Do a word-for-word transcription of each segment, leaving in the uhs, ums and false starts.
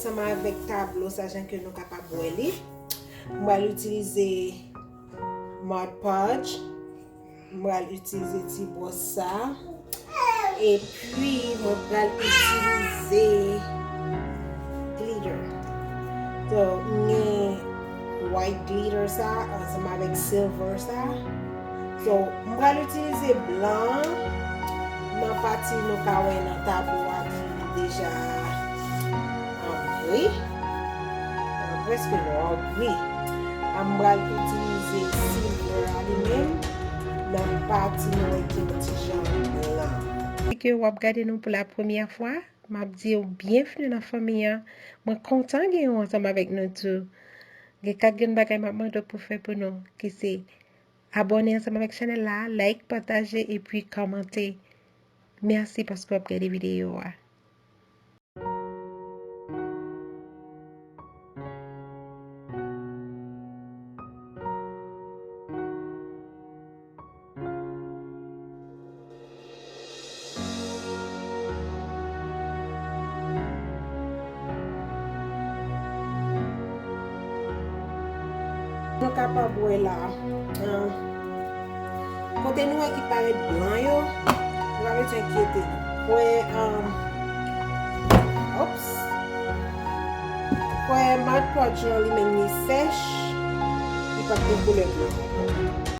Ansanm avèk tablo sa, jan ke nou kapab wè li, m pral itilize Mod Podge, m pral itilize ti bwòs sa, epi mwen pral itilize glitter. So, m gen white glitter sa ansanm avèk silver sa. So, m pral itilize blan an nan pati nou ka wè nan tablo a ki deja an gri. An prèske nwa, gri. M pral itilize silver a li menm nan pati nou wè ki yon ti jan blan. Si ke w ap gade nou pou la premyè fwa, m ap di w byenvni nan fanmi an. Mwen kontan gen w ansanm avèk nou tou. Gen kèk grenn bagay m ap mande w pou fè pou nou, ki se abòne ansanm avèk chanèl la, like, pataje, epi kòmante. Mèsi paske w ap gade videyo a. Nou kapab wè la, ah, kote nou wè ki parèt blan yo, nou pa bezwen enkyete nou. Kwè, ah, ops. Kwè Mod Podge lan li menm li sèch, li pa t gen koulè blan ankò.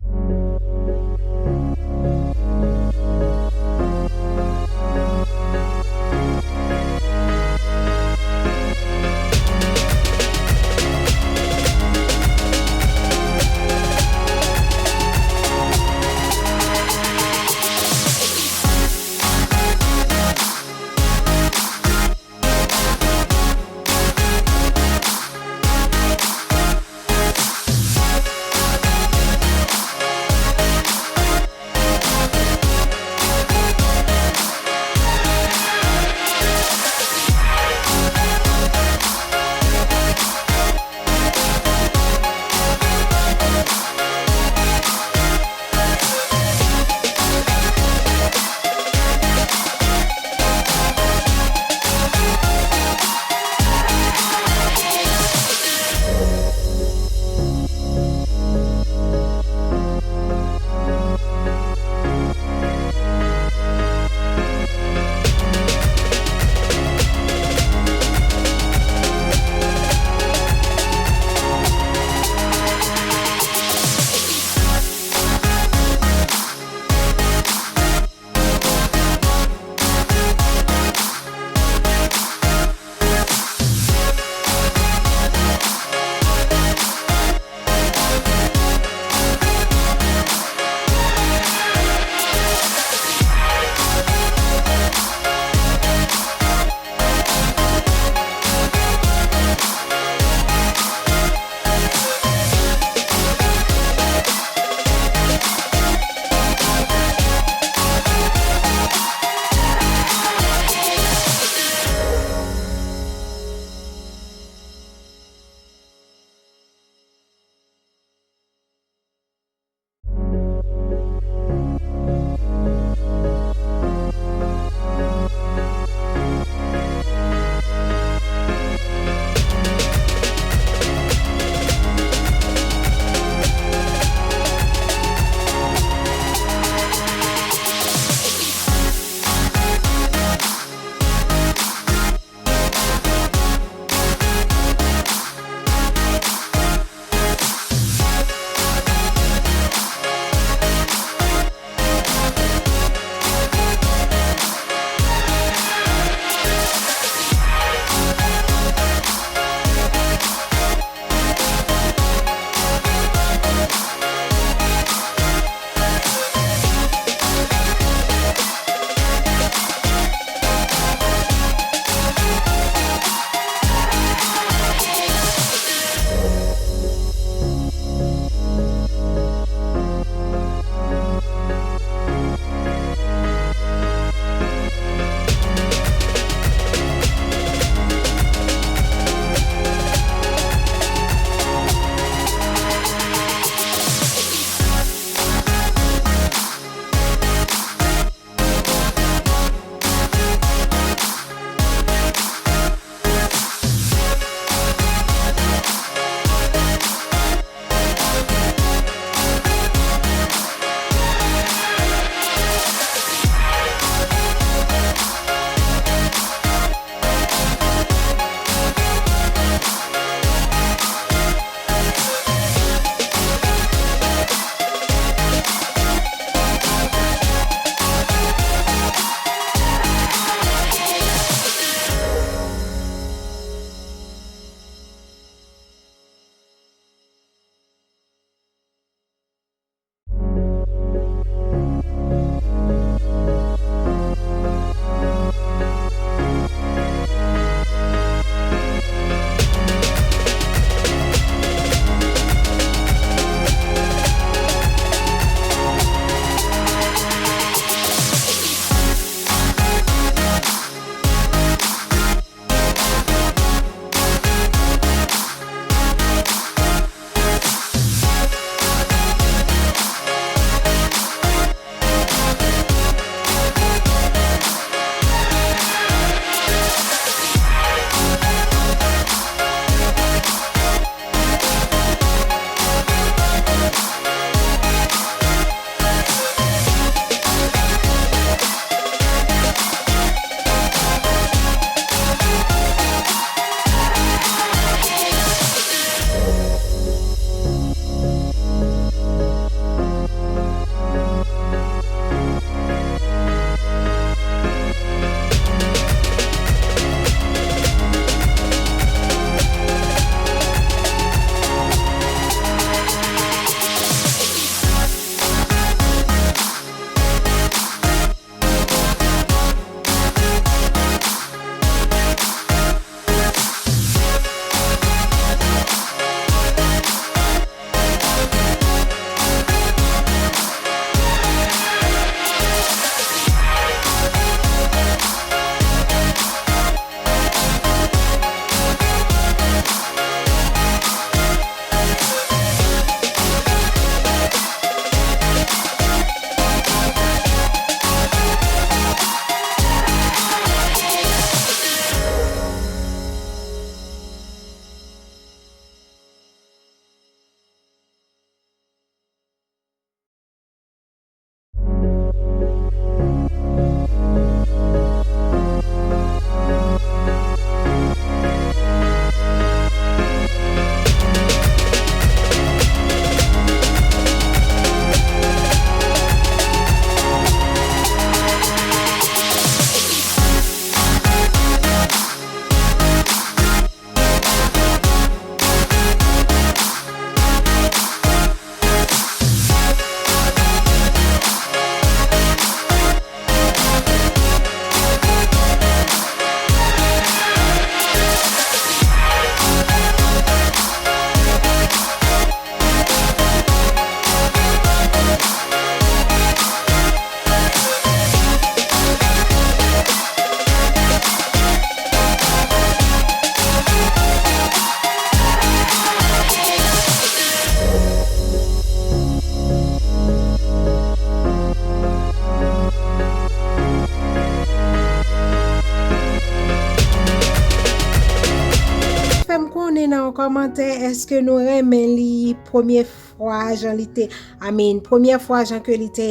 Kòmantè, èske nou renmen li premye fwa jan li te, I mean, premye fwa jan ke li te,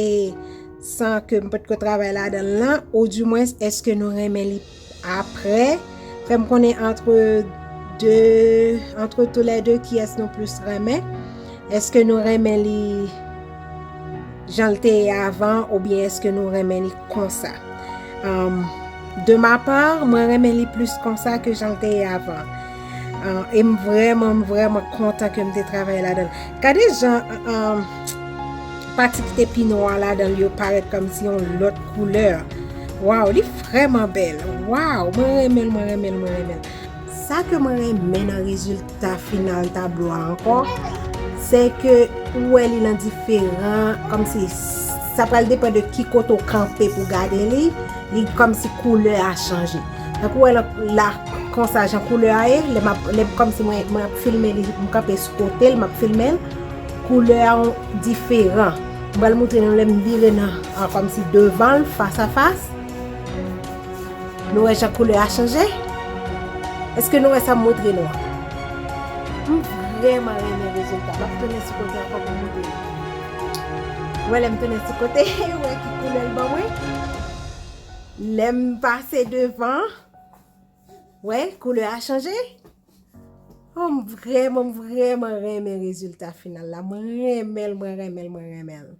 san ke m potko travay ladan l lan, ou dimwens, èske nou renmen li apre? Fè m konnen antre de, antre toulède, kiyès nou plis renmen? Èske nou renmen li jan l te ye avan oubyen èske nou renmen li konsa? Um, de ma part, mwen renmen li plis konsa ke jan l te ye avan. Uh, e m vrèman, m vrèman kontan ke m te travay ladan l. Gade jan um, pati ki te pi nwa ladan l yo parèt kòmsi yon lòt koulè. Waw, li vrèman bèl. Waw, mwen renmen l, mwen renmen l, mwen renmen l. Sa ke mwen renmen nan rezilta final tablo a ankò, se ke ou wè li nan diferan, kòmsi sa pral depann de ki kote w kanpe pou gade li, li kòmsi koulè a chanje. Tankou w wè la, la konsa jan koulè a ye, lè m ap, lè kòmsi mwen, mwen ap filme li, m kanpe sou kote l, m ap filme l, koulè a diferan. M pral moutre nou lè m vire nan, an, kòmsi devan l, fas a fas. Nou wè jan koulè a chanje? Èske nou wè sa m moutre nou an? M vrèman renmen rezilta. M ap tounen sou kote ankò pou moutre nou. Wè lè m tounen sou kote, wè ki koulè l ban mwen. Lè m pase devan, wè, koulè a chanje. Oh, m vrèman, m vrèman renmen rezilta final la. Mwen renmen l, mwen renmen l, mwen renmen l.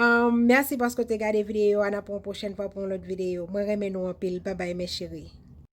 Um, mèsi paske w te gade videyo a. N ap wè yon pwochèn fwa pou yon lòt videyo. Mwen renmen nou anpil. Babay, mes chéris.